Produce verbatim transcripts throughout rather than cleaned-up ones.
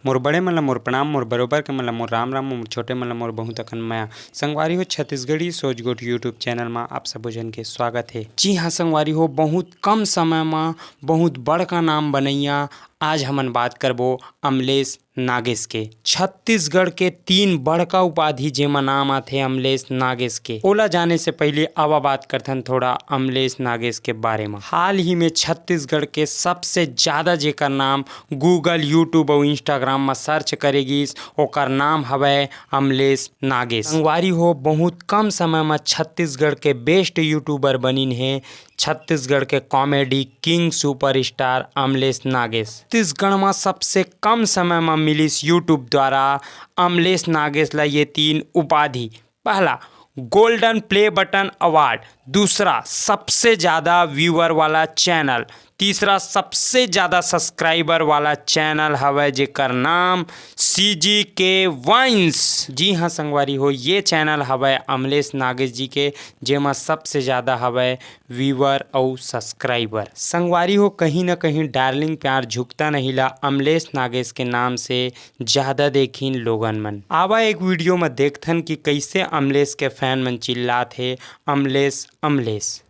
मोर बड़े मन ला मोर प्रणाम, मोर बरोबर के मन ला मोर राम राम, मोर छोटे मन ला मोर बहुत अकन मया। संगवारी हो, छत्तीसगढ़ी सोचगोठ YouTube चैनल मा आप सबो झन के स्वागत हे। जी हाँ संगवारी हो, बहुत कम समय मा बहुत बड़का नाम बनैया आज हमन बात करबो अमलेश नागेश के। छत्तीसगढ़ के तीन बड़का उपाधि जेमा नाम आथे अमलेश नागेश के, ओला जाने से पहले आवा बात करथन थोड़ा अमलेश नागेश के बारे मा। हाल ही में छत्तीसगढ़ के सबसे ज्यादा जेकर नाम Google, YouTube अउ Instagram मा सर्च करे गिस, ओकर नाम हवय अमलेश नागेश। संगवारी हो, बहुत कम समय मा छत्तीसगढ़ के बेस्ट यूट्यूबर बनिन हे छत्तीसगढ़ के comedy king superstar Amlesh Nagesh. Chhattisgarh मा सबसे कम समय मा मिलिस YouTube द्वारा अमलेश नागेश ला ये तीन उपाधि। पहला, गोल्डन प्ले बटन अवार्ड। दूसरा, सबसे ज्यादा व्यूअर वाला चैनल। तीसरा, सबसे ज्यादा सब्सक्राइबर वाला चैनल हवय जेकर नाम CGK Vines। जी हाँ संगवारी हो, ये चैनल हवय अमलेश नागेश जी के, जेमा सबसे ज्यादा हवय व्यूअर अउ सब्सक्राइबर। संगवारी हो, कहीं न कहीं डार्लिंग प्यार झुकता नहीं ला अमलेश नागेश के नाम से ज्यादा देखिन लोगन मन। आवा एक वीडियो म देखथन कि कइसे अमलेश के फैन मन चिल्लात हे, "अमलेश, अमलेश।"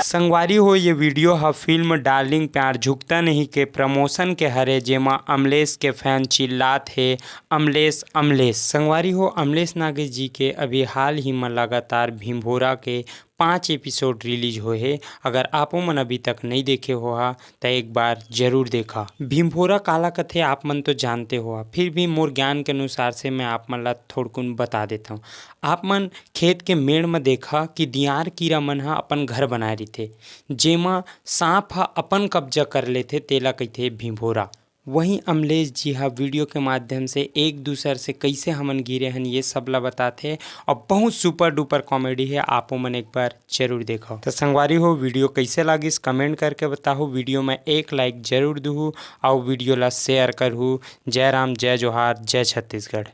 संगवारी हो, ये वीडियो ह फिल्म डार्लिंग प्यार झुकता नहीं के प्रमोशन के हरे, जेमा अमलेश के फैन चिल्लात हे, "अमलेश, अमलेश।" संगवारी हो, अमलेश नागेश जी के अभी हाल ही म लगातार भिंभोरा के पाँच एपिसोड रिलीज होए हे। अगर आपो मन अभी तक नइ देखे होहा, त एक बार जरूर देखा। भिंभोरा काला कथे, आप मन तो जानते होहा, फिर भी मोर ज्ञान के अनुसार से मैं आप मन ला थोड़कुन बता देथव। आप मन खेत के मेड़ म देखा कि दियार कीरा मन ह अपन घर बनाए रहिथे, जेमा सांप ह अपन कब्जा कर लेथे, तेला कहिथे भिंभोरा। वहीं अमलेश जी हा वीडियो के माध्यम से एक दूसर से कइसे हमन घिरे हन, ये सब ला बताथे और बहुत सुपर डुपर कॉमेडी हे, आपो मन एक बार जरूर देखो। तो संगवारी हो, वीडियो कइसे लागिस कमेंट करके बताहू, वीडियो में एक लाइक जरूर दूहू और वीडियो ला शेयर करहू। जय राम, जय जोहार, जय छत्तीसगढ़।